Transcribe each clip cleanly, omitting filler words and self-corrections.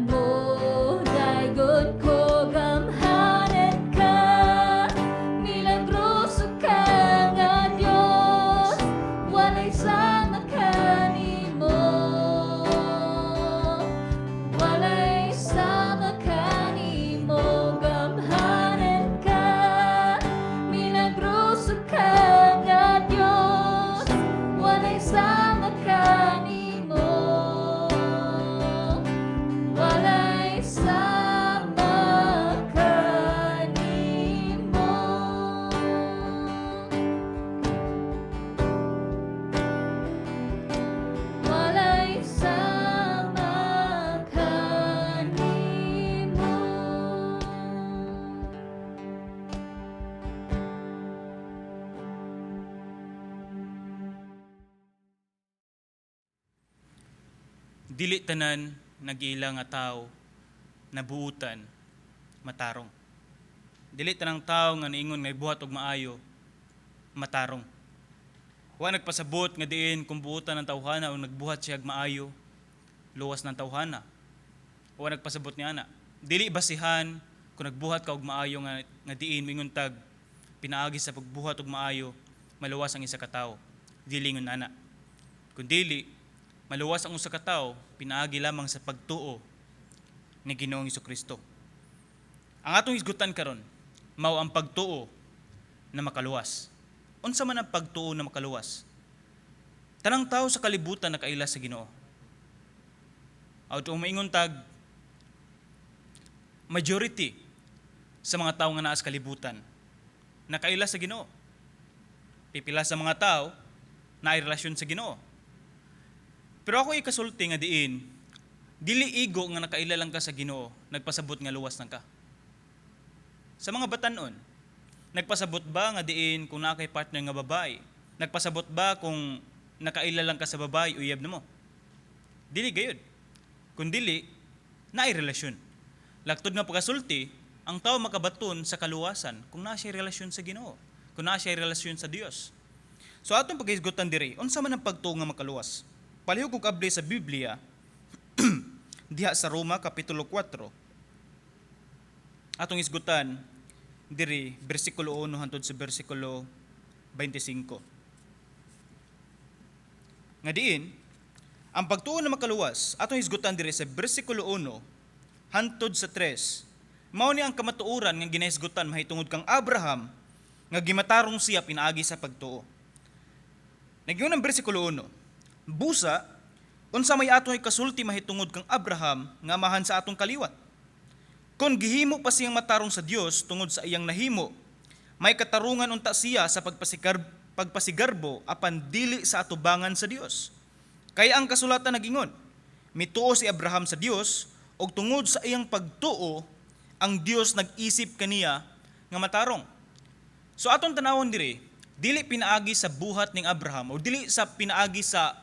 mo, daigon ko. Gamhanan ka, milagroso ka nga Dios, walay sama kanimo. Walay sama kanimo. Gamhanan ka, milagroso ka nga Dios, walay sama kanimo. Walay sama kanimo. Walay sama kanimo. Dili tanan nag-iila nga tao nabuutan matarong. Dili tanang tao nga niingon nga buhat og maayo matarong. Wa nagpasabot nga diin kung buutan ng tawhana o nagbuhat siya og maayo, luwas ng tawhana. Wa nagpasabot ni ana. Dili basihan kung nagbuhat ka og maayo nga diin moingon tag pinaagi sa pagbuhat og maayo maluwas ang isa ka tawo. Dili ingon ana. Kun dili maluwas ang usa ka tawo pinaagi lamang sa pagtuo ni Ginoong Kristo. Ang atong hisgutan karon mao ang pagtuo na makaluwas. Unsa man ang pagtuo na makaluwas? Tanang tao sa kalibutan nakaila sa Ginoo. Aw maingon tag majority sa mga tao nga naa sa kalibutan nakaila sa Ginoo. Pipila sa mga tao naay relasyon sa Ginoo. Pero ako ikasulti nga diin, dili igo nga nakaila lang ka sa Ginoo, nagpasabot nga luwas nang ka. Sa mga batanon, nagpasabot ba nga diin kung naa kay partner nga babae? Nagpasabot ba kung nakaila lang ka sa babae, uyab na mo? Dili gayud. Kung dili, naay relasyon. Laktod nga pagkasulti, ang tao makabaton sa kaluwasan kung naa siya relasyon sa Ginoo, kung naa siya relasyon sa Dios. So atong paghisgutan diri, unsa man ang pagtuo nga makaluwas? Palihog og abli sa Biblia diha sa Roma kapitulo 4. Atong hisgutan diri bersikulo 1 hangtod sa bersikulo 25. Nga diin, ang pagtuo na makaluwas, atong hisgutan diri sa bersikulo 1 hangtod sa 3. Mao ni ang kamatuoran nga ginahisgutan mahitungod kang Abraham nga gimatarong siya pinaagi sa pagtuo. Nagyun ang bersikulo 1. Busa, unsa may atong ikasulti mahitungod kang Abraham nga amahan sa atong kaliwat? Kon gihimo pa siyang matarong sa Dios tungod sa iyang nahimo, may katarungan unta siya sa pagpasigarbo apan dili sa atubangan sa Dios. Kaya ang kasulatan nagingon, mituo si Abraham sa Dios ug tungod sa iyang pagtuo ang Dios nag-isip kaniya nga matarong. So atong tanawon diri, dili pinaagi sa buhat ning Abraham o dili sa pinaagi sa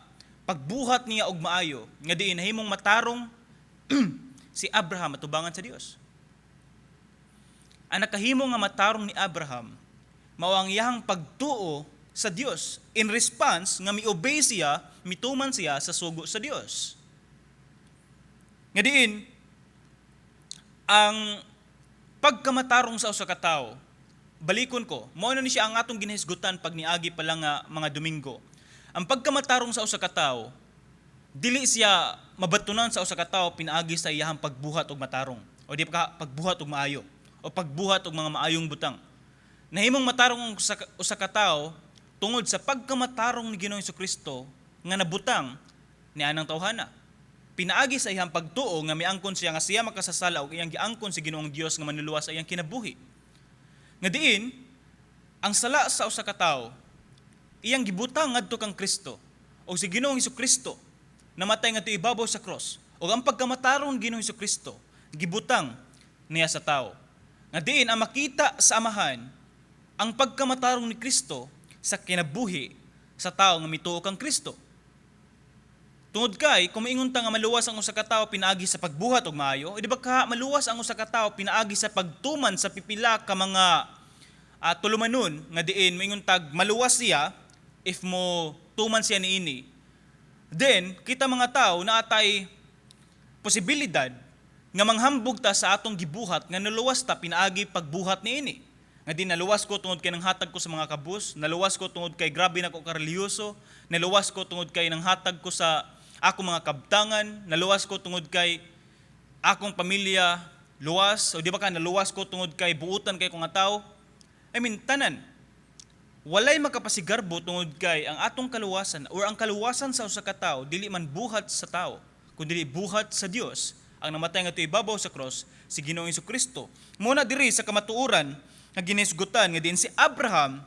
pagbuhat niya og maayo nga diin nahimong matarong si Abraham atubangan sa Dios. Ang nakahimo nga matarong ni Abraham mao ang iyang pagtuo sa Dios in response nga mi-obey siya, mituman siya sa sugo sa Dios. Nga diin ang pagkamatarong sa usa ka tawo, balikon ko, mao na ni siya ang atong ginahisgutan pag niagi pa lang nga mga Domingo. Ang pagkamatarong sa usa ka tawo, dili siya mabatunan sa usa ka tawo pinaagi sa iyahang pagbuhat og matarong o di pa pagbuhat og maayo o pagbuhat og mga maayong butang. Nahimong matarong ang usa ka tawo tungod sa pagkamatarong ni Ginoong Kristo nga nabutang ni anang tawhana. Pinaagi sa iyang pagtuo nga miangkon siya nga siya makasasala og iyang giangkon si Ginoong Dios nga manluluwas sa iyang kinabuhi. Nga diin ang sala sa usa ka tawo iyang gibutang ngadto kang Kristo o si Ginoong Hesukristo namatay ngadto ibabaw sa cross ug ang pagkamatarong ni Ginoong Hesukristo gibutang niya sa tawo. Nga diin ang makita sa Amahan ang pagkamatarong ni Kristo sa kinabuhi sa tawo nga mituo kang Kristo. Tungod kay kung maingon ta nga maluwas ang usa ka tawo pinaagi sa pagbuhat og maayo, di ba ka maluwas ang usa ka tawo pinaagi sa pagtuman sa pipila ka mga tulumanon nga diin maingon tag maluwas siya if mo tuman siya niini. Then kita mga tao na atay posibilidad nga manghambog ta sa atong gibuhat nga naluwas ta pinaagi pagbuhat niini. Nga di naluwas ko tungod kay nanghatag ko sa mga kabus, naluwas ko tungod kay grabe na ko karelihiyoso, naluwas ko tungod kay nanghatag ko sa akong mga kabtangan, naluwas ko tungod kay akong pamilya luwas, o di ba ka naluwas ko tungod kay buutan kay ko nga tao. I mean, tanan. Walay makapasigarbo tungod kay ang atong kaluwasan or ang kaluwasan sa usa ka tawo dili man buhat sa tao, kundi buhat sa Dios ang namatay nga ibabaw sa cross, si Ginoong Kristo. Muna diri sa kamatuoran nga ginisgutan nga din si Abraham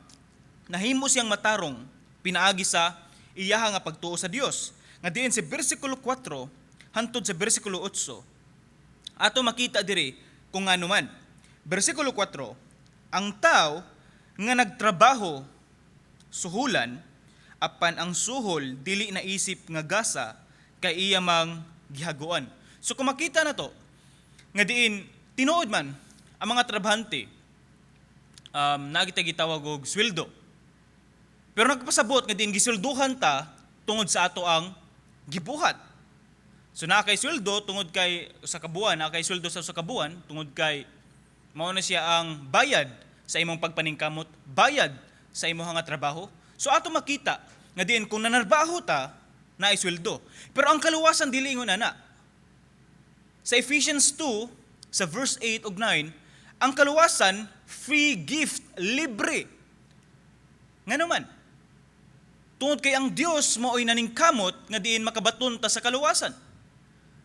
nahimo siyang matarong pinaagi sa iyaha nga pagtuo sa Dios. Nga diin sa bersikulo 4 hantod sa bersikulo 8, ato makita diri kung ngano man. Bersikulo 4, ang tao nga nagtrabaho suhulan, apan ang suhol dili naisip nga gasa kay iya mang gihaguan. So kung makita na to, nga diin tinuod man ang mga trabahante naa kita gitawag og sweldo. Pero nagpasabot nga diin gisulduhan ta tungod sa ato ang gibuhat. So naa kay sweldo tungod kay sa kabuan, naa kay sweldo sa kabuan tungod kay mao na siya ang bayad sa imong pagpaningkamot, bayad sa imong nga trabaho. So ato makita nga diin kung nanarbaho ta, naay sweldo. Pero ang kaluwasan dili ingon ana. Sa Ephesians 2, sa verse 8 ug 9, ang kaluwasan free gift, libre. Ngano man? Tungod kay ang Dios mao'y naningkamot nga diin makabaton ta sa kaluwasan.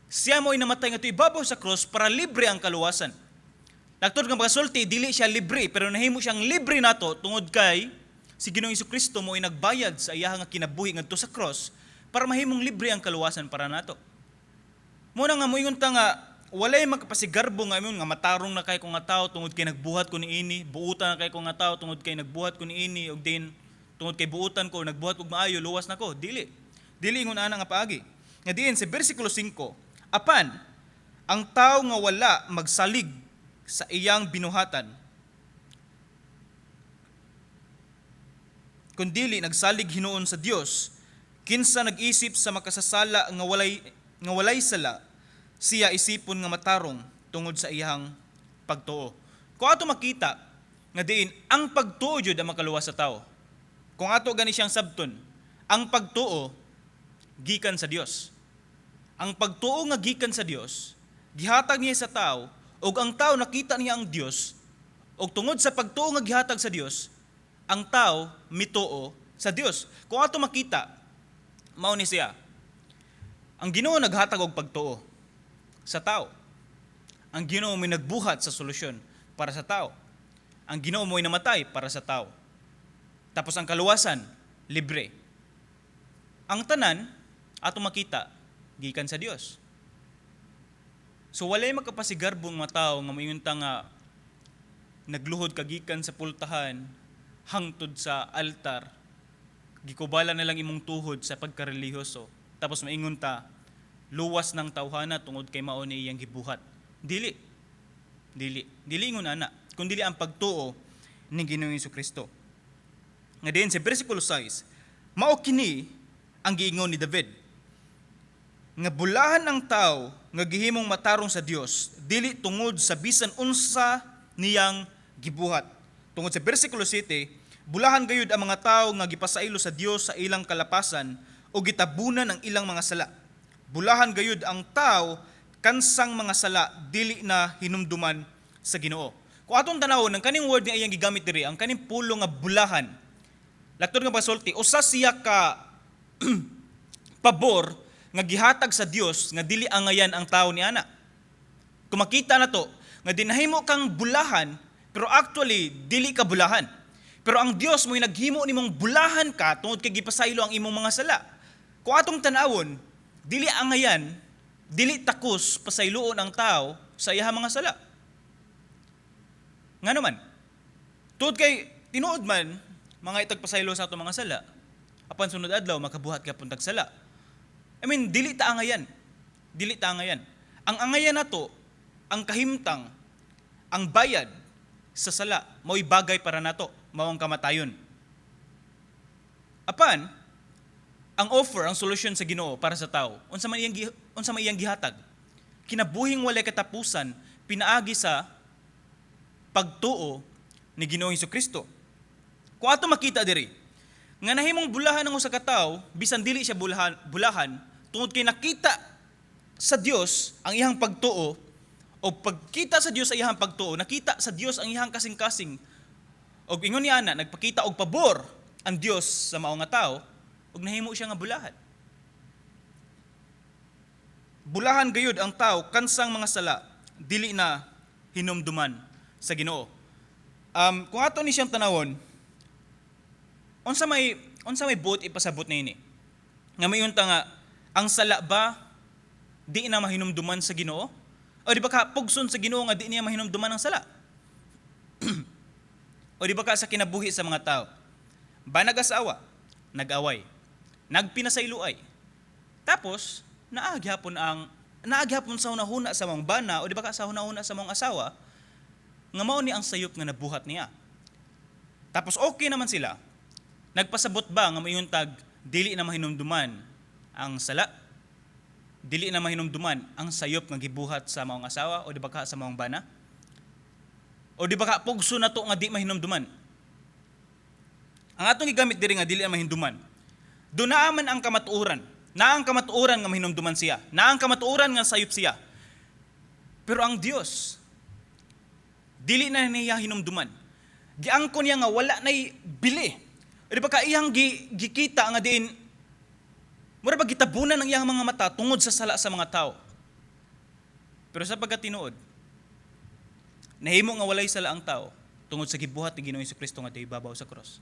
Siya mo'y namatay nga ibabaw sa cross para libre ang kaluwasan. Laktod nga pagkasulti, dili siya libre, pero nahimo siyang libre nato tungod kay si Ginoong Kristo mo'y nagbayad sa iyahang nga kinabuhi ngadto sa cross para mahimong libre ang kaluwasan para nato. Muna nga moingon ta nga walay makapasigarbo nga imong nga matarong na kay ko nga tao tungod kay nagbuhat ko niini, buutan na kay ko nga tao tungod kay nagbuhat ko niini, ug din tungod kay buutan ko, nagbuhat kog maayo, luwas na ko. Dili. Dili ingon ana nga paagi. Nga diin sa bersikulo 5, apan ang tao nga wala magsalig sa iyang binuhatan, kundili nagsalig hinuon sa Dios, kinsa nag-isip sa makasasala nga walay sala, siya isipon nga matarong tungod sa iyang pagtuo. Kung ato makita nga diin ang pagtuo jud ang makaluwas sa tao. Kung ato gani siyang sabton, ang pagtuo gikan sa Dios. Ang pagtuo nga gikan sa Dios, gihatag niya sa tao, ug ang tao nakita niya ang Dios, ug tungod sa pagtuo nga gihatag sa Dios, ang tao mituo sa Dios. Kung ato makita, mao ni siya. Ang Ginoo naghatag og pagtuo sa tao. Ang Ginoo may nagbuhat sa solusyon para sa tao. Ang Ginoo mo'y namatay para sa tao. Tapos ang kaluwasan, libre. Ang tanan, ato makita, gikan sa Dios. So walay makapasigarbo nga tao nga moingon ta nga nagluhod ka gikan sa pultahan hangtod sa altar, gikubala na lang imong tuhod sa pagkarelihiyoso, tapos maingon ta, luwas ng tawhana tungod kay mao ni iyang gibuhat. Dili. Dili. Dili ingon ana, kundi ang pagtuo ni Ginoong Kristo. Nga diin sa bersikulo 6, mao kini ang giingon ni David, nga bulahan ang tao nga gihimong matarong sa Dios dili tungod sa bisan unsa niyang gibuhat. Tungod sa bersikulo 7, bulahan gayud ang mga tao nga gipasailo sa Dios sa ilang kalapasan o gitabunan ang ilang mga sala. Bulahan gayud ang tao kansang mga sala dili na hinumduman sa Ginoo. Kung atong tanawon ang kaning word nga iyang gigamit diri, ang kaning pulong nga bulahan, laktod nga pasulti, usa siya ka pabor nga gihatag sa Dios nga dili angayan ang tao ni ana. Kung makita na to, nga dinahimo kang bulahan, pero actually dili ka bulahan. Pero ang Dios mo'y naghimo nimong bulahan ka tungod kay gipasaylo ang imong mga sala. Kung atong tan-awon, dili angayan, dili takos pasayloon ang tao sa iyang mga sala. Nga naman, tungod kay tinuod man mga itagpasaylo sa atong mga sala, apan sunod adlaw makabuhat ka puntag sala. I mean, dili ta angayan. Dili ta angayan. Ang angayan nato, ang kahimtang, ang bayad sa sala, mao'y bagay para nato, mao ang kamatayon. Apan, ang offer, ang solusyon sa Ginoo para sa tao, unsa man iyang gihatag? kinabuhing walay katapusan pinaagi sa pagtuo ni Ginoong Kristo. Kung ato makita diri, nga nahimong bulahan ang usa ka tawo bisan dili siya bulahan, bulahan tungod kay nakita sa Dios ang iyang pagtuo, o pagkita sa Dios sa iyang pagtuo, nakita sa Dios ang iyang kasing-kasing og ingon niya ana, nagpakita og pabor ang Dios sa mao nga tawo ug nahimo siya nga bulahan. Bulahan gayud ang tao kansang mga sala dili na hinumduman sa Ginoo. Kung ato ni siyang tanawon, unsa may buot ipasabot niini? Nga mayon ta nga ang sala ba di na mahinumduman sa Ginoo? O di ba ka pugson sa Ginoo nga di niya mahinumduman ang sala? O di ba ka sa kinabuhi sa mga tao? Ba nag-asawa, nag-away, nagpinasayloay. Tapos naa gihapon sa hunahuna sa maong bana o di ba ka sa hunahuna sa maong asawa nga mao ni ang sayop nga nabuhat niya. Tapos okay naman sila. Nagpasabot ba nga moingon tag dili na mahinumduman ang sala? Dili na mahinumduman ang sayop nga gibuhat sa maong asawa o di ba ka sa maong bana? O di ba ka pugso na to nga di mahinumduman? Ang atong gigamit diri nga dili na mahinumduman, do naa man ang kamatuoran. Naa ang kamatuoran nga mahinumduman siya. Naa ang kamatuoran nga sayop siya. Pero ang Dios, dili na niya hinumduman. Giangkon niya nga wala nay bili. O di ba ka iyang gikita nga diin mura ba gitabunan ang iyang mga mata tungod sa sala sa mga tao. Pero sa pagkatinuod, nahimo nga walay sala ang tao tungod sa gibuhat ni Ginoong Kristo nga ibabaw sa cross.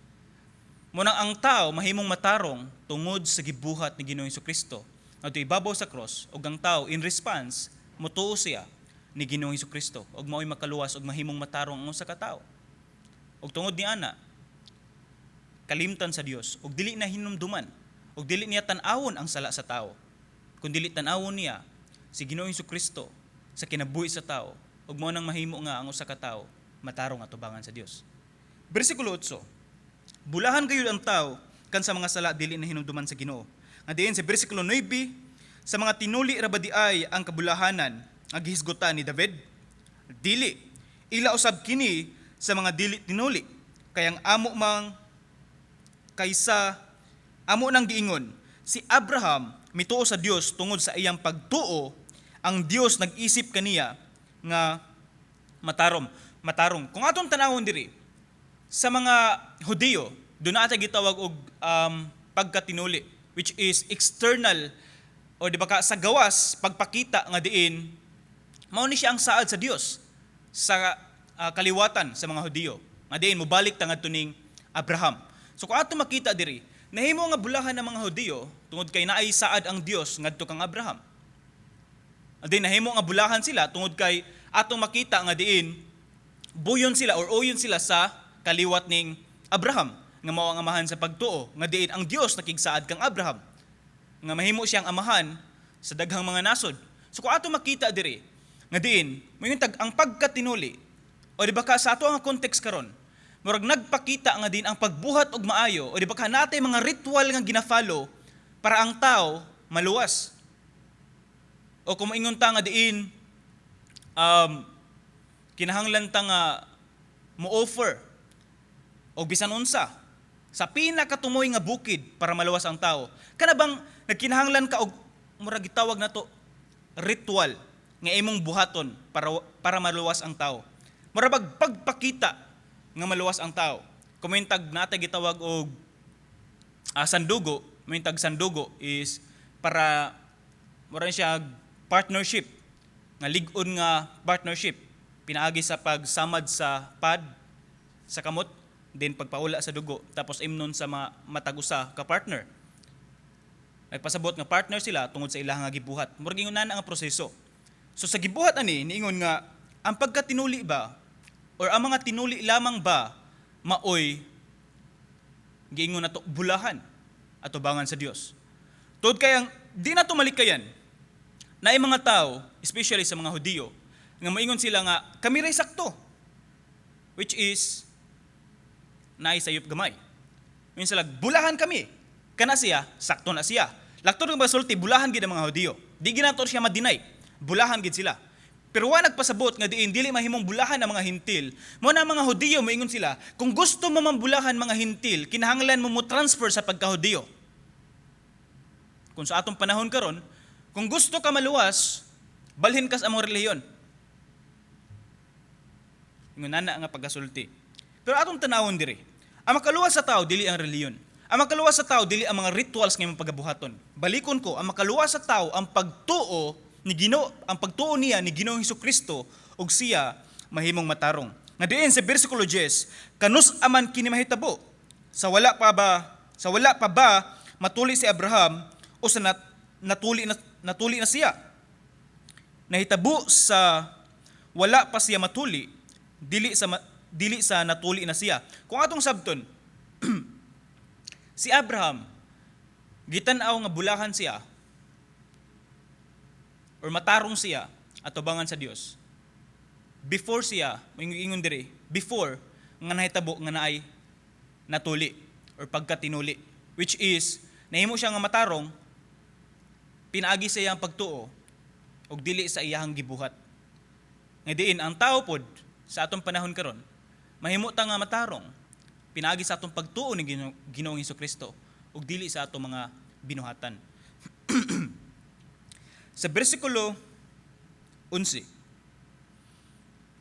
Munang ang tao mahimong matarong tungod sa gibuhat ni Ginoong Kristo nga ibabaw sa cross, ug ang tao in response motuo siya ni Ginoong Kristo ug mao'y makaluwas ug mahimong matarong ang usa ka tawo. Ug tungod ni ana, kalimtan sa Dios ug dili na hinumduman ug dili niya tan-awon ang sala sa tao. Kun dili tan-awon niya si Ginoong Kristo sa kinabuhi sa tao ug mao nang mahimo nga ang usa ka tawo matarong atubangan sa Dios. Bersikulo 8. Bulahan gayud ang tao kan sa mga sala dili na hinumduman sa Ginoo. Nga diin sa bersikulo 9, sa mga tinuli ra ba diay ang kabulahanan nga gihisgutan ni David? Dili. Ila usab kini sa mga dili tinuli. Kay ang amo mang kaysa amo nang giingon, si Abraham mituo sa Dios, tungod sa iyang pagtuo, ang Dios nag-isip kaniya nga matarom, matarong. Kung atong tanawon diri sa mga Hudiyo, doon na gitawag og pagkatinuli, which is external o di ba ka sa gawas pagpakita nga diin mao ni siya ang saad sa Dios sa kaliwatan sa mga Hudiyo nga diin mobalik ta ngadto ning Abraham. So kung ato makita diri, nahimo nga bulahan ng mga Hudiyo tungod kay naay saad ang Dios ngadto kang Abraham. Adi nahimo nga bulahan sila tungod kay atong makita nga diin buyon sila or uyon sila sa kaliwat ning Abraham nga mao ang amahan sa pagtuo, nga diin ang Dios nakigsaad kang Abraham nga mahimo siyang amahan sa daghang mga nasod. So kung ato makita diri nga diin moingon tag ang pagkatinuli o di ba ka sa ato ang context karon, murag nagpakita nga din ang pagbuhat og maayo o di ba ka natay mga ritual nga gina-follow para ang tao maluwas. O kung moingon ta nga diin kinahanglan ta nga mo-offer og bisan unsa sa pinakatumoy nga bukid para maluwas ang tao. Kana bang nagkinahanglan ka og murag gitawag nato ritual nga imong buhaton para maluwas ang tao? Mura bag pagpakita nga maluwas ang tao. Kung tag natay gitawag og sandugo, may tag sandugo is para mura siya partnership nga lig-on nga partnership pinaagi sa pagsamad sa pad sa kamot, then pagpaula sa dugo, tapos imnon sa mga matag usa ka partner. Nagpasabot nga partner sila tungod sa ilang nga gibuhat. Murag ingon na ang proseso. So sa gibuhat ani, niingon nga ang pagkatinuli ba or ang mga tinuli lamang ba maoy giingon nato bulahan atubangan sa Dios? Tuod kay ang di na to malikayan na mga tao, especially sa mga Hudiyo, nga moingon sila nga kami ray sakto, which is naay sayop gamay. Ingon sila, "Bulahan kami." Kana siya, sakto na siya. Laktod nga sulti, bulahan gid ang mga Hudiyo. Di ginato siya ma-deny. Bulahan gid sila. Pero wa nagpasabot nga diin dili mahimong bulahan ang mga Hentil. Mao na ang mga Hudiyo, moingon sila, kung gusto mo mambulahan mga Hentil, kinahanglan mo mo transfer sa pagkahudiyo. Kung sa atong panahon karon, kung gusto ka maluwas, balhin ka sa among relihiyon. Ingon ana nga pagkasulti. Pero atong tanawon diri, ang makaluwas sa tao dili ang relihiyon. Ang makaluwas sa tao dili ang mga rituals nga imong pagabuhaton. Balikon ko, ang makaluwas sa tao ang pagtuo ni Ginoo, ang pagtuo niya ni Ginoong Kristo ug siya mahimong matarong. Nga diin sa bersikulo 10, kanus aman kini mahitabo? Sa wala pa ba matuli si Abraham o sa natuli na siya? Nahitabo sa wala pa siya matuli, dili sa natuli na siya. Kung atong sabton, si Abraham gitan-aw nga bulahan siya or matarong siya atubangan sa Dios. Before siya, ingon diri, before nga nahitabo nga naay natuli or pagkatinuli, which is nahimo siya nga matarong pinaagi sa iyang pagtuo ug dili sa iyang gibuhat. Nga diin ang tao pod sa atong panahon karon, mahimo ta nga matarong pinaagi sa atong pagtuo ni Ginoong Kristo ug dili sa atong mga binuhatan. Sa bersikulo 11,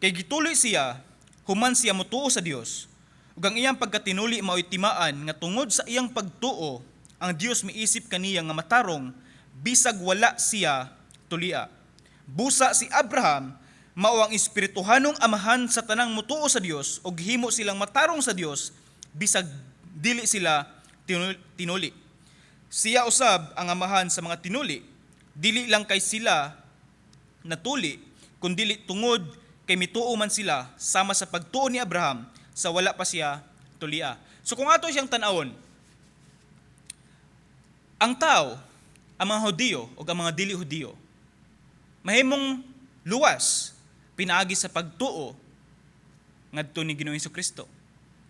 kay gituli siya human siya motuo sa Dios, ug ang iyang pagkatinuli mao'y timaan nga tungod sa iyang pagtuo ang Dios miisip kaniya nga matarong bisag wala siya tulia. Busa si Abraham mao ang espirituhanong amahan sa tanang motuo sa Dios ug himo silang matarong sa Dios bisag dili sila tinuli. Siya usab ang amahan sa mga tinuli, dili lang kay sila natuli, kundili tungod kay mituo man sila sama sa pagtuo ni Abraham sa wala pa siya tulia. So kung ato siyang tan-awon, ang tao, ang mga Hudiyo o ang mga dili Hudiyo, mahimong luwas pinaagi sa pagtuo ngadto ni Ginoong Kristo.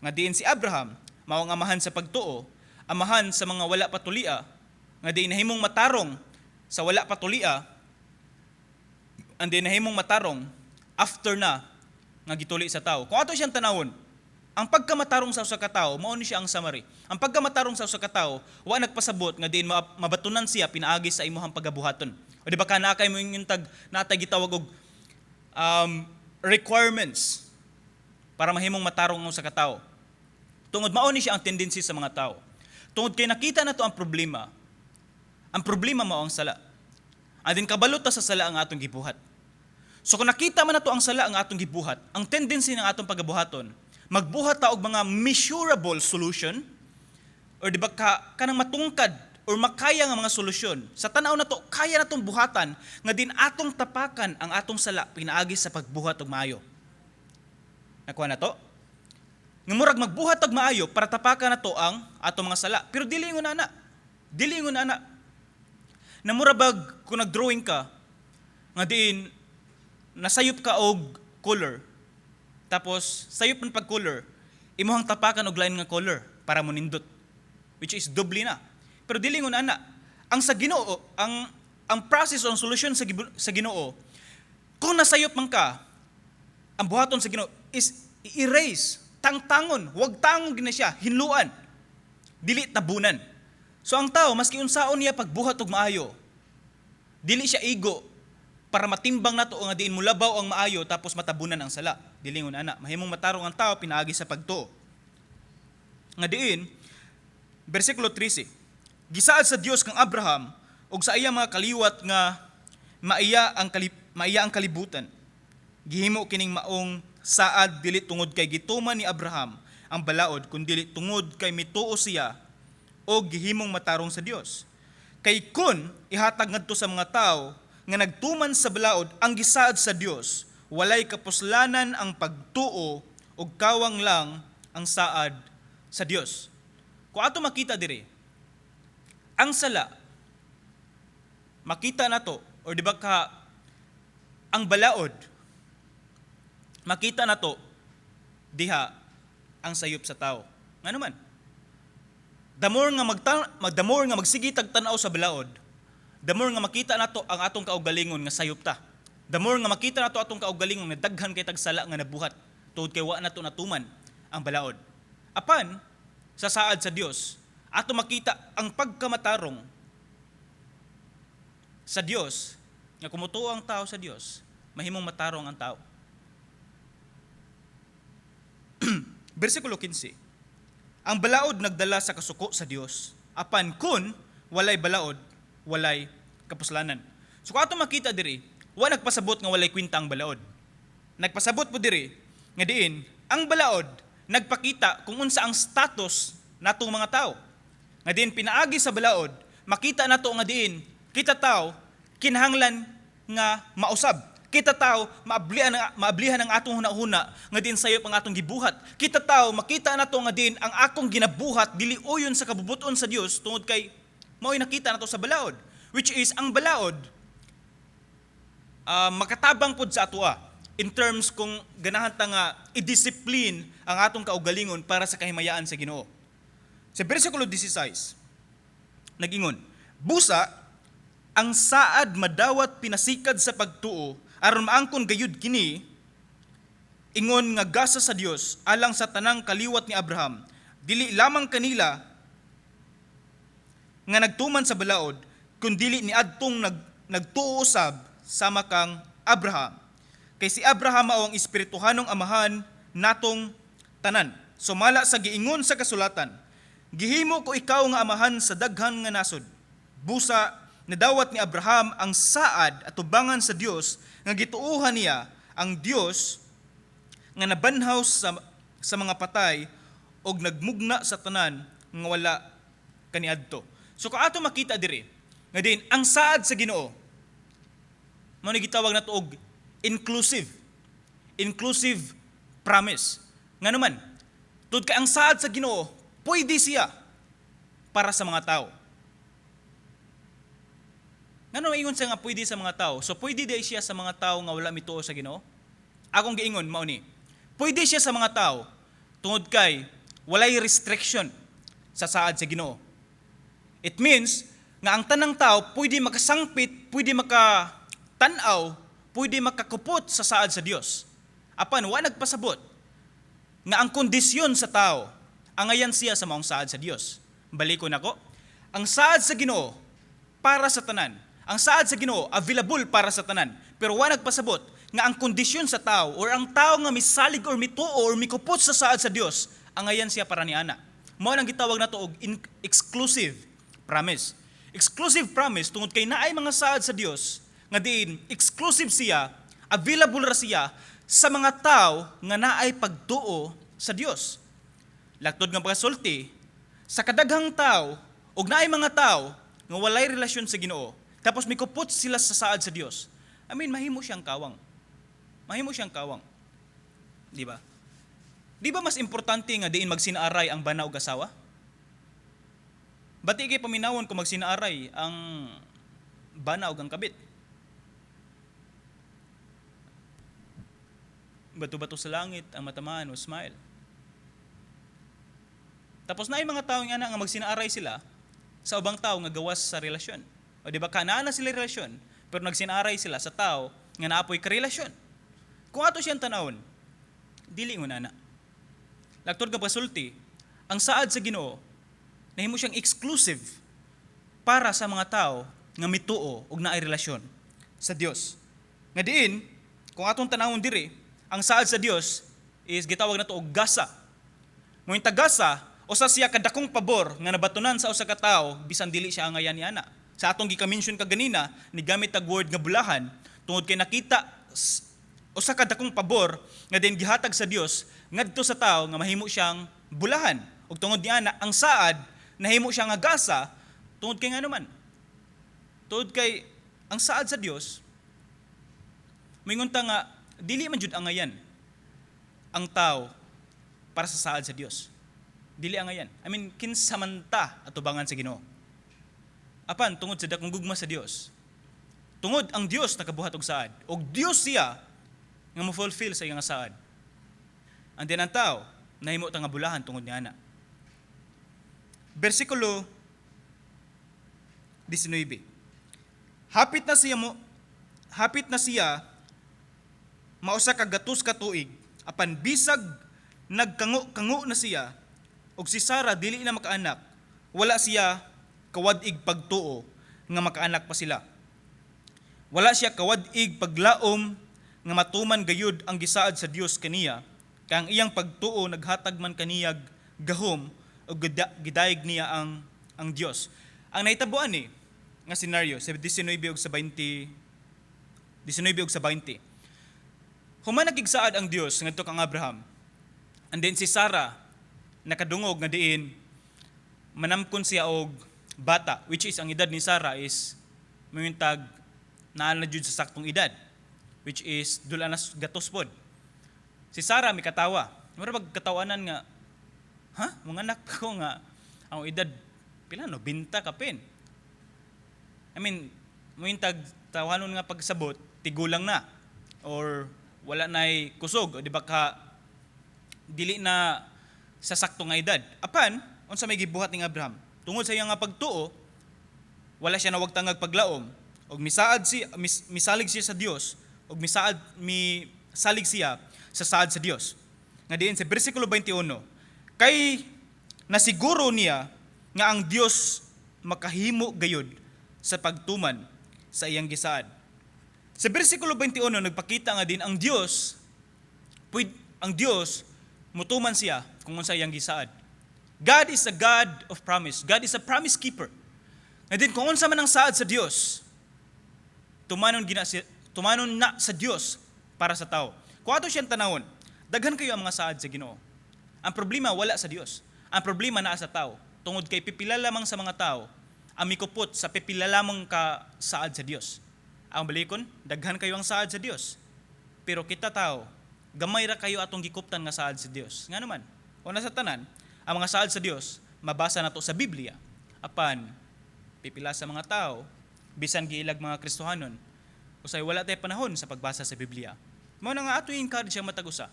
Nga diin si Abraham mao ang amahan sa pagtuo, amahan sa mga wala pa tulia, nga diin nahimong matarong sa wala pa tulia, and diin nahimong matarong after na nga gituli sa tao. Kung ato siyang tanawon, ang pagkamatarong sa usa ka tawo, mao ni siya ang summary. Ang pagkamatarong sa usa ka tawo, wa nagpasabot nga diin mabatunan siya pinaagi sa imuhang pagabuhaton. O di ba ka naa kay mo yung tag natay gitawag og requirements para mahimong matarong ang usa ka tawo. Tungod mao ni siya ang tendency sa mga tao. Tungod kay nakita na to ang problema. Ang problema mao ang sala. And then kabalo ta sa sala ang atong gibuhat. So kung nakita man nato ang sala ang atong gibuhat, ang tendency ng atong pagabuhaton, magbuhat ta og mga measurable solution or di ba ka kanang matungkad or makaya nga mga solusyon. Sa tan-aw nato, kaya natong buhatan nga din atong tapakan ang atong sala pinaagi sa pagbuhat og maayo. Nakuha na to? Nga murag magbuhat og maayo para tapakan nato ang atong mga sala. Pero dili ingon ana. Dili ingon ana. Na mura bag kung nag-drawing ka nga diin nasayop ka og color. Tapos sayop man pag color, imuhang tapakan og lain nga color para monindot, which is doble na. Pero dili ingon ana. Ang sa Ginoo, ang process o ang solusyon sa Ginoo, kung nasayop man ka, ang buhaton sa Ginoo is i-erase, tangtangon, wag tangon gina siya, hinluan. Dili tabunan. So ang tao, maski unsaon niya pagbuhat og maayo, dili siya igo para matimbang nato nga diin mulabaw ang maayo tapos matabunan ang sala. Dili ingon ana. Mahimong matarong ang tao pinaagi sa pagtuo. Nga diin, bersikulo 13, gisaad sa Dios kang Abraham ug sa iyang mga kaliwat nga maiya ang kalibutan. Gihimo kining maong saad dili tungod kay gituman ni Abraham ang balaod, kundili tungod kay mituo siya o gihimong matarong sa Dios. Kay kun ihatag ngadto sa mga tawo nga nagtuman sa balaod ang gisaad sa Dios, walay kapuslanan ang pagtuo ug kawang lang ang saad sa Dios. Kung ato makita diri, ang sala makita nato or di ba ka ang balaod, makita nato diha ang sayop sa tao. Ngano man? The more nga magsige tag tan-aw sa balaod, The more nga makita nato ang atong kaugalingon nga sayop ta. The more nga makita nato atong kaugalingon nga daghan kay tag sala nga nabuhat tungod kay wa nato natuman ang balaod. Apan sa saad sa Dios, ato makita ang pagkamatarong sa Dios nga kung motuo ang tao sa Dios, mahimong matarong ang tao. Bersikulo 15. Ang balaod nagdala sa kasuko sa Dios. Apan kun walay balaod, walay kapuslanan. So kung ato makita diri, wa nagpasabot nga walay kwenta ang balaod. Nagpasabot po diri nga diin ang balaod nagpakita kung unsa ang status natong mga tao. Nga diin pinaagi sa balaod, makita nato nga diin kita tao kinahanglan nga mausab. Kita tao maablihan ang atong hunahuna nga diin sayop ang atong gibuhat. Kita tao makita nato nga diin ang akong ginabuhat dili uyon sa kabubuton sa Dios tungod kay mao'y nakita nato sa balaod, which is ang balaod makatabang pod sa atoa in terms kung ganahan ta nga i-discipline ang atong kaugalingon para sa kahimayaan sa Ginoo. Sa bersikulo 16, nagingon, "Busa ang saad madawat pinasikad sa pagtuo aron maangkon gayud kini ingon nga gasa sa Dios alang sa tanang kaliwat ni Abraham, dili lamang kanila nga nagtuman sa balaod kundili niadtong nagtuo usab sama kang Abraham. Kay si Abraham mao ang espirituhanong amahan natong tanan. Sumala sa giingon sa kasulatan, 'Gihimo ko ikaw nga amahan sa daghan nga nasod.' Busa nadawat ni Abraham ang saad atubangan sa Dios nga gituohan niya ang Dios nga nabanhaw sa mga patay og nagmugna sa tanan nga wala kaniadto." So kung ato makita diri nga din ang saad sa Ginoo mao ni gitawag nato og inclusive promise. Ngano man? Tud kay ang saad sa Ginoo pwede siya para sa mga tao. Ngano ingon siya nga pwede sa mga tao? So pwede diay siya sa mga tao nga wala mituo sa Ginoo? Akong giingon mao ni. Pwede siya sa mga tao tungod kay walay restriction sa saad sa Ginoo. It means nga ang tanang tao pwede makasangpit, pwede makatan-aw, pwede makakupot sa saad sa Dios. Apan wa nagpasabot nga ang kondisyon sa tao angayan siya sa maong saad sa Dios. Balikon nako. Ang saad sa Ginoo para sa tanan. Ang saad sa Ginoo available para sa tanan. Pero wa nagpasabot nga ang kondisyon sa tao or ang tao nga misalig or mituo or mikupot sa saad sa Dios angayan siya para ni ana. Mao nang gitawag nato og exclusive promise. Exclusive promise tungod kay naay mga saad sa Dios nga diin exclusive siya, available ra siya sa mga tao nga naay pagtuo sa Dios. Laktod nga pagkasulti, sa kadaghang tao og naay mga tao nga walay relasyon sa Ginoo, tapos mikupot sila sa saad sa Dios. I mean, mahimo siyang kawang. Mahimo siyang kawang. Di ba? Di ba mas importante nga diin magsinaaray ang bana og asawa? Bati kay paminawon kung magsinaaray ang bana og ang kabit. Bato-bato sa langit ang matamaan o smile. Tapos naay mga tao nga na nga magsinaaray sila sa ubang tao nga gawas sa relasyon. O di ba kanaa na sila relasyon, pero nagsinaaray sila sa tao nga naapoy karelasyon. Kung ato siyang tanawon, dili ngon ana. Laktod nga pasulti, ang saad sa Ginoo nahimo siyang exclusive para sa mga tao nga mituo og naay relasyon sa Dios. Nga diin, kung atong tanawon diri, ang saad sa Dios is gitawag nato og gasa. Mointa gasa, usa siya kadakong pabor nga nabatunan sa usa ka tawo bisan dili siya angayan ni ana. Sa atong gika-mention kaganina, ni gamit tag word nga bulahan tungod kay nakita usa ka dakong pabor nga din gihatag sa Dios ngadto sa tawo nga mahimo siyang bulahan. Ug tungod ni ana ang saad nahimo siya nga gasa tungod kay ngano man? Tungod kay ang saad sa Dios moingon ta nga dili man jud angayan ang tao para sa saad sa Dios. Dili angayan. I mean, kinsa man ta atubangan sa Ginoo. Apan tungod sa dakong gugma sa Dios, tungod ang Dios nakabuhat og saad, og Dios siya nga mo-fulfill sa iyang saad. And then ang tao nahimo ta nga bulahan tungod niana. Bersikulo 19. Hapit na siya mausa ka gatos ka tuig, apan bisag nagkango-kango na siya ug si Sara dili na makaanak, wala siya kawad-ig pagtuo nga makaanak pa sila. Wala siya kawad-ig paglaom nga matuman gayud ang gisaad sa Dios kaniya, kay ang iyang pagtuo naghatag man kaniyag gahom ug gidayeg niya ang Dios. Ang nahitabo ani nga scenario sa 19 ug sa 20, 19 ug sa 20. Human nakigsaad ang Dios ngadto kang Abraham. And then si Sarah nakadungog nga diin manamkon siya og bata, which is ang edad ni Sarah is mayuntag naa na jud sa saktong edad, which is dula na gatos pod. Si Sarah mikatawa. Mura bag katawanan nga, "Ha, mga anak ko nga ang edad pila no, binta kapin." I mean, moyuntag tawanon nga pagsabot, tigulang na or wala na'y kusog, o di ba ka dili na sa sakto nga edad. Apan unsa may gibuhat ning Abraham? Tungod sa iyang nga pagtuo, wala siya nawagtangag paglaom og misaad si misalig siya sa Dios og misaad misalig siya sa saad sa Dios. Nga diin sa bersikulo 21, kay nasiguro niya nga ang Dios makahimo gayud sa pagtuman sa iyang gisaad. Sa bersikulo 21, nagpakita nga din ang Dios pwed, ang Dios mutuman siya kung unsa iyang gisaad. God is a God of promise. God is a promise keeper. Nga din kung unsa man ang saad sa Dios, tumanon na sa Dios para sa tao. Kung ato siyang tanawon, daghan kayo ang mga saad sa Ginoo. Ang problema wala sa Dios. Ang problema naa sa tao. Tungod kay pipila lamang sa mga tao ang mikupot sa pipila lamang ka saad sa Dios. Ang balikon, daghan kayo ang saad sa Dios. Pero kita tao, gamay ra kayo atong gikuptan nga saad sa Dios. Nga naman, una sa tanan, ang mga saad sa Dios mabasa nato sa Biblia. Apan pipila sa mga tao, bisan giilag mga Kristohanon, usay wala tay panahon sa pagbasa sa Biblia. Mao na nga ato encourage ang matag usa.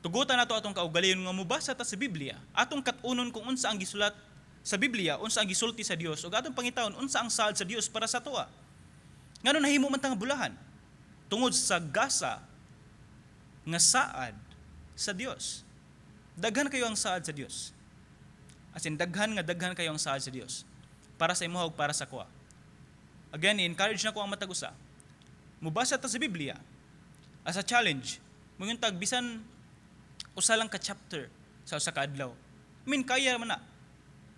Tugutan nato atong kaugalingon nga mobasa ta sa Biblia. Atong kat-unon kung unsa ang gisulat sa Biblia, unsa ang gisulti sa Dios, ug atong pangitaon unsa ang saad sa Dios para sa atoa. Ngano nahimo man ta nga bulahan? Tungod sa gasa nga saad sa Dios. Daghan kayo ang saad sa Dios. As in, daghan nga daghan kayo ang saad sa Dios. Para sa imuha ug para sa kuha. Again, encourage na ko ang matag usa. Mubasa ta sa Biblia as a challenge. Muyuntag bisan usa lang ka chapter sa usa ka adlaw. I mean, kaya man na.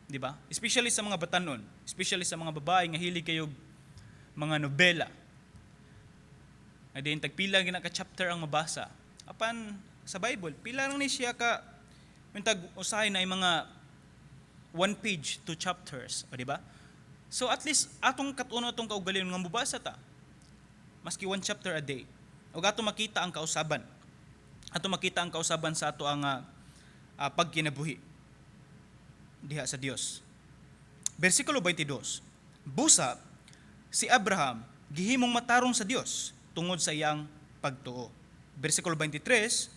Di ba? Especially sa mga batanon, especially sa mga babae nga hilig kayo mga nobela. Nga diin tagpila gina ka chapter ang mabasa. Apan sa Bible, pila lang ni siya ka mintag usahay na yung mga one page, two chapters, o di ba? So at least atong katuno atong kaugalingon nga mobasa ta. Maski one chapter a day. Ug ato makita ang kausaban. Ato makita ang kausaban sa ato ang pagkinabuhi diha sa Dios. Bersikulo 22. Busa si Abraham gihimong matarong sa Dios tungod sa iyang pagtuo. Bersikulo 23,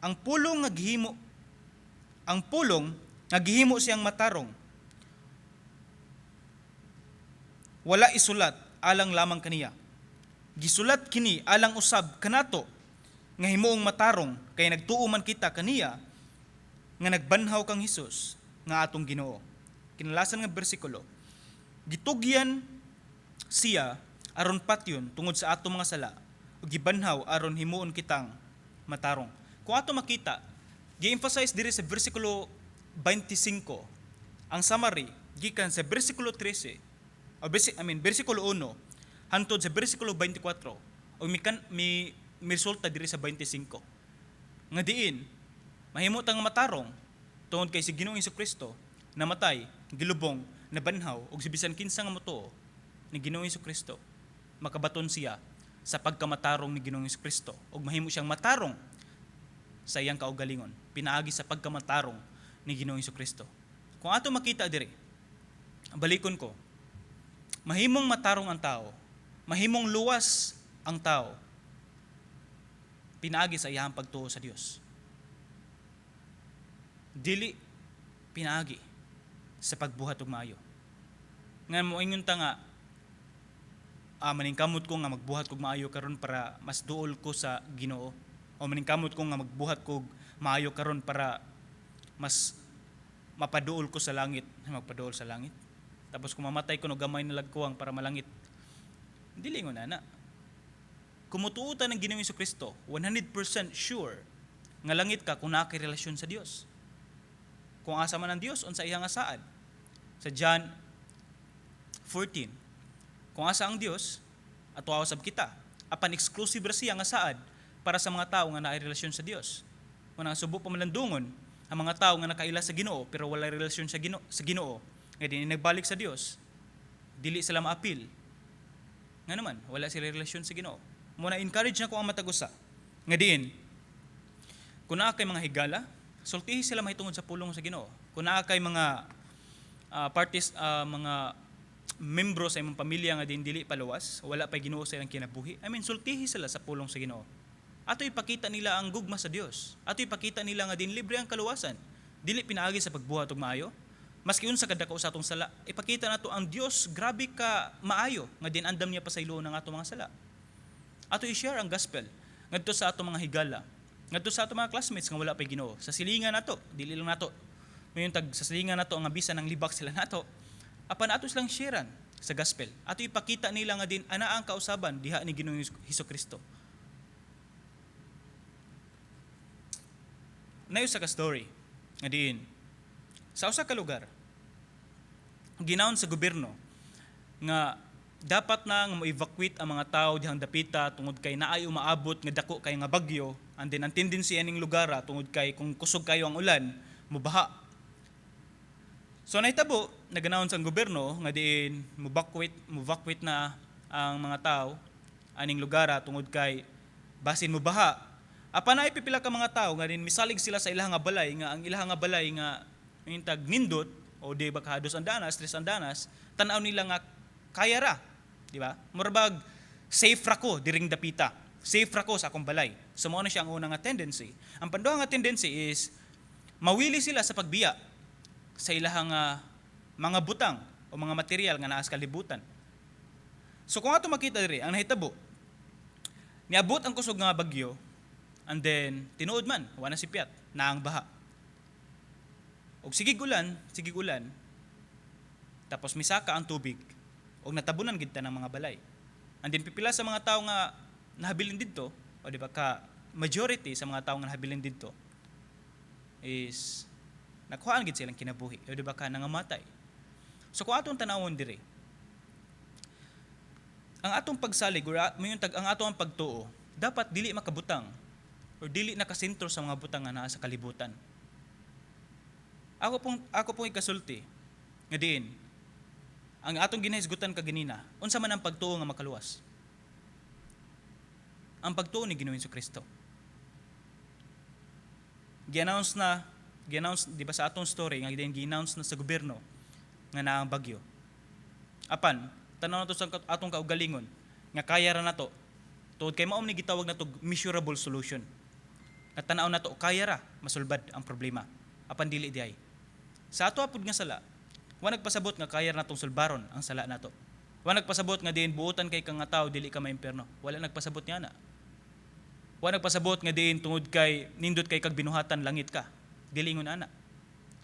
ang pulong nga gihimo siyang matarong wala isulat alang lamang kaniya. Gisulat kini alang usab kanato nga himuong matarong kay nagtuo man kita kaniya nga nagbanhaw kang Hesus nga atong Ginoo. Kinalasan nga bersikulo, gitugyan siya aron patyon tungod sa atong mga sala ug gibanhaw aron himuon kitang matarong. Kung ato makita, gi-emphasize diri sa bersikulo 25 ang summary gikan sa bersikulo 13 o I mean bersikulo 1 hantod sa bersikulo 24 ug mikan mi resulta diri sa 25 nga diin mahimo tang matarong tungod kay si Ginoong Kristo namatay, gilubong, nabanhaw ug si bisan kinsa nga motuo ni Ginoong Kristo makabaton siya sa pagkamatarong ni Ginoong Kristo ug mahimo siyang matarong sa iyang kaugalingon pinaagi sa pagkamatarong ni Ginoong Kristo. Kung ato makita diri, balikon ko, mahimong matarong ang tao, mahimong luwas ang tao pinaagi sa iyang pagtuo sa Dios. Dili pinaagi sa pagbuhat og maayo. Nga moingon ta nga Maningkamot ko nga magbuhat kog maayo karon para mas duol ko sa Ginoo. O maningkamot ko nga magbuhat kog maayo karon para mas mapaduol ko sa langit. Magpaduol sa langit. Tapos kung mamatay ko no, gamay na lagkuwang para malangit. Dili ingon ana. Kung mutuo ta ng Ginoong Kristo, 100% sure nga langit ka kung naa kay relasyon sa Dios. Kung asa man ang Dios, unsa iyang saad. Sa John 14, kung asa ang Dios, ato sab kita. Apan exclusive ra siya nga saad para sa mga tawo nga naay relasyon sa Dios. Kung ang subo pamalandungon, ang mga tawo nga nakaila sa Ginoo pero walay relasyon sa Ginoo, nga di nagbalik sa Dios, dili sila maapil. Nga naman, wala sila relasyon sa Ginoo. Mao na encourage na ko ang matag usa nga diin, kung naa kay mga higala, sultihi sila mahitungod sa pulong sa Ginoo. Kung naa kay mga parties, mga membro sa imong pamilya nga din dili paluwas, wala pa Ginoo sa ilang kinabuhi, I mean, sultihi sila sa pulong sa Ginoo. Ato ipakita nila ang gugma sa Dios. Ato ipakita nila nga din libre ang kaluwasan. Dili pinaagi sa pagbuhat og maayo. Maski unsa kadako sa atong sala, ipakita nato ang Dios grabe ka maayo nga din andam niya pasayloon ang atong mga sala. Ato i-share ang gospel ngadto sa atong mga higala, ngadto sa atong mga classmates nga wala pay Ginoo. Sa silingan nato, dili lang nato. Mayon tag sa silingan nato ang bisan ng libak sila nato. Apan ato silang sharean sa gospel. Ato ipakita nila nga din ana ang kausaban diha ni Ginoong Hesus Kristo. Nayo sa ka story nga diin sa usa ka lugar, ginaon sa gobyerno nga dapat na nga mo-evacuate ang mga tao dihang dapita tungod kay naay umaabot nga dako kay nga bagyo, and then ang tendency aning lugar, tungod kay kung kusog kayo ang ulan, mobaha. So nahitabo, nag-announce ang gobyerno nga diin mo-evacuate na ang mga tao aning lugar tungod kay basin mobaha. Apan naay pipila ka mga tao nga din misalig sila sa ilang nga balay, nga ang ilang nga balay nga yung tag nindot o di ba ka dos andanas, tres andanas, tan-aw nila nga kaya ra, di ba? Murabag safe ra ko diring dapita. Safe ra ko sa akong balay. So mao na siya ang unang nga tendency. Ang panduha nga tendency is mawili sila sa pagbiya sa ilahang mga butang o mga material nga naa sa kalibutan. So kung ato makita diri ang nahitabo, niabot ang kusog nga bagyo, and then tinuod man wa na sipyat na ang baha. Og sige ulan, sige ulan, tapos misaka ang tubig og natabunan gid ng mga balay. And then pipila sa mga tao nga nahabilin didto, o di ba ka majority sa mga tao nga nahabilin didto is nakuhaan gid silang kinabuhi, o di ba ka nangamatay. So kung atong tanawon diri, ang atong pagsalig or mayon tag ang atong pagtuo dapat dili makabutang or dili nakasentro sa mga butang nga naa sa kalibutan. Ako pong ikasulti nga diin ang atong ginahisgutan kaganina, unsa man ang pagtuo nga makaluwas? Ang pagtuo ni Ginoong Kristo. Gi-announce na, gi-announce di ba sa atong story nga din gi-announce na sa gobyerno nga naa ang bagyo. Apan tan-aw nato sa atong kaugalingon nga kaya ra nato tungod kay mao ni gitawag nato measurable solution. Nga tan-aw nato kaya ra masulbad ang problema. Apan dili diay. Sa ato apod nga sala, wa nagpasabot nga kaya ra natong sulbaron ang sala nato. Wa nagpasabot nga diin buotan kay kang nga tawo, dili ka maimpierno. Wala nagpasabot niya na. Wa nagpasabot nga diin tungod kay nindot kay kag binuhatan, langit ka. Dili ingon ana.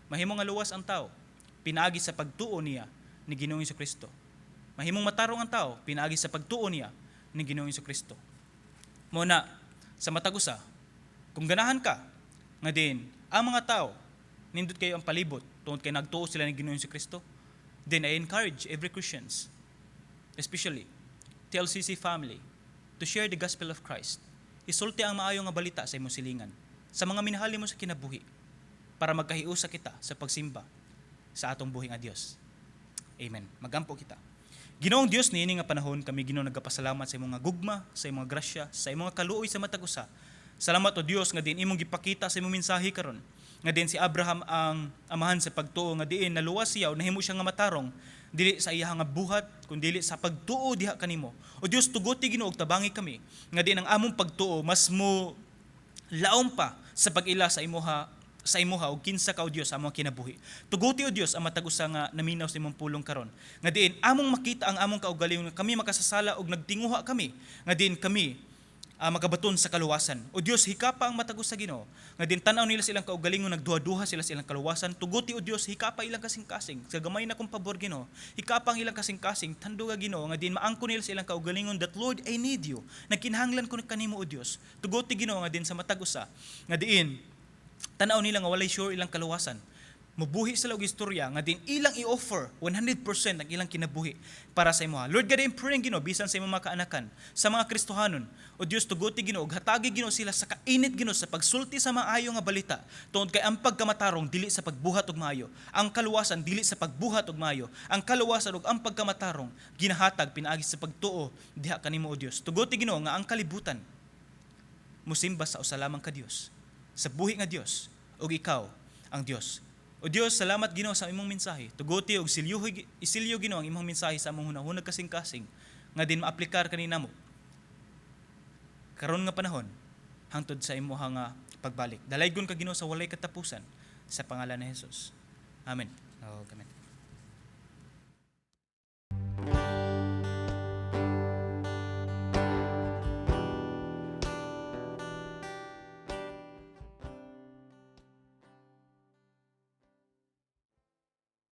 Mahimo nga luwas ang tao pinaagi sa pagtuo niya ni Ginoong Kristo. Mahimong matarong ang tao pinaagi sa pagtuo niya ni Ginoong Kristo. Mao na sa matag usa, kung ganahan ka nga din ang mga tao nindot kayo ang palibot tungod kay nagtuo sila ni Ginoong Kristo, then I encourage every Christians, especially TLCC family, to share the gospel of Christ. Isulti ang maayo nga balita sa imong silingan, sa mga minahali mo sa kinabuhi, para magkahiusa kita sa pagsimba sa atong buhi nga Dios. Amen. Magampo kita. Ginoong Dios, niini nga panahon kami, Ginoo, nagapasalamat sa imong nga gugma, sa imong grasya, sa imong kaluoy sa matag usa. Salamat, o Dios, nga din imong gipakita sa imong mensahe karon nga din si Abraham ang amahan sa pagtuo, nga diin naluwas siya o nahimo siya nga matarong dili sa iya nga buhat kun dili sa pagtuo diha kanimo. O Dios, tuguti, Ginoo, og tabangi kami nga din ang among pagtuo mas mo laom pa sa pag-ila sa imuha. Sa imuha og kinsa ka, o Dios, sa among kinabuhi. Tuguti, o Dios, ang matag usa nga naminaw sa imong pulong karon. Nga diin among makita ang among kaugalingon nga kami makasasala og nagtinguha kami nga diin kami makabaton sa kaluwasan. O Dios, hikapa ang matag usa, Ginoo. Nga diin tan-aw nila silang kaugalingon, nagduha-duha sila sa ilang kaluwasan. Tuguti, o Dios, hikapa ilang kasing-kasing. Sa gamay na kong pabor, Ginoo. Hikapa ang ilang kasing-kasing. Tanduga, Ginoo, nga diin maangko nila sa ilang kaugalingon that Lord, I need you. Nagkinahanglan ko kanimo, O Dios. Tuguti, Ginoo, nga diin sa matag usa nga diin tanaw nila nga walay sure ilang kaluwasan, mubuhi sila og istorya nga diin ilang i-offer 100% ang ilang kinabuhi para sa imoha. Lord God, I'm praying, Ginoo, bisan sa imong mga kaanakan, sa mga Kristohanon. O Dios, tuguti, Ginoo ug hatagi, Ginoo, sila sa kainit, Ginoo, sa pagsulti sa maayo nga balita. Tungod kay ang pagkamatarong dili sa pagbuhat og maayo. Ang kaluwasan dili sa pagbuhat og maayo. Ang kaluwasan ug ang pagkamatarong ginahatag pinaagi sa pagtuo diha kanimo, o Dios. Tuguti, Ginoo, nga ang kalibutan musimba sa usa lamang ka Dios, sa buhi nga Dios, ug ikaw ang Dios. O Dios, salamat, Ginoo, sa imong mensahe. Tuguti og silyuhi isilyo, Ginoo, ang imong mensahe sa among hunahuna, kasing-kasing nga diin maaplikar kani namo karon nga panahon hangtod sa imuha nga pagbalik. Dalaygon ka, Ginoo, sa walay katapusan sa pangalan ni Jesus. Amen. Oh, amen.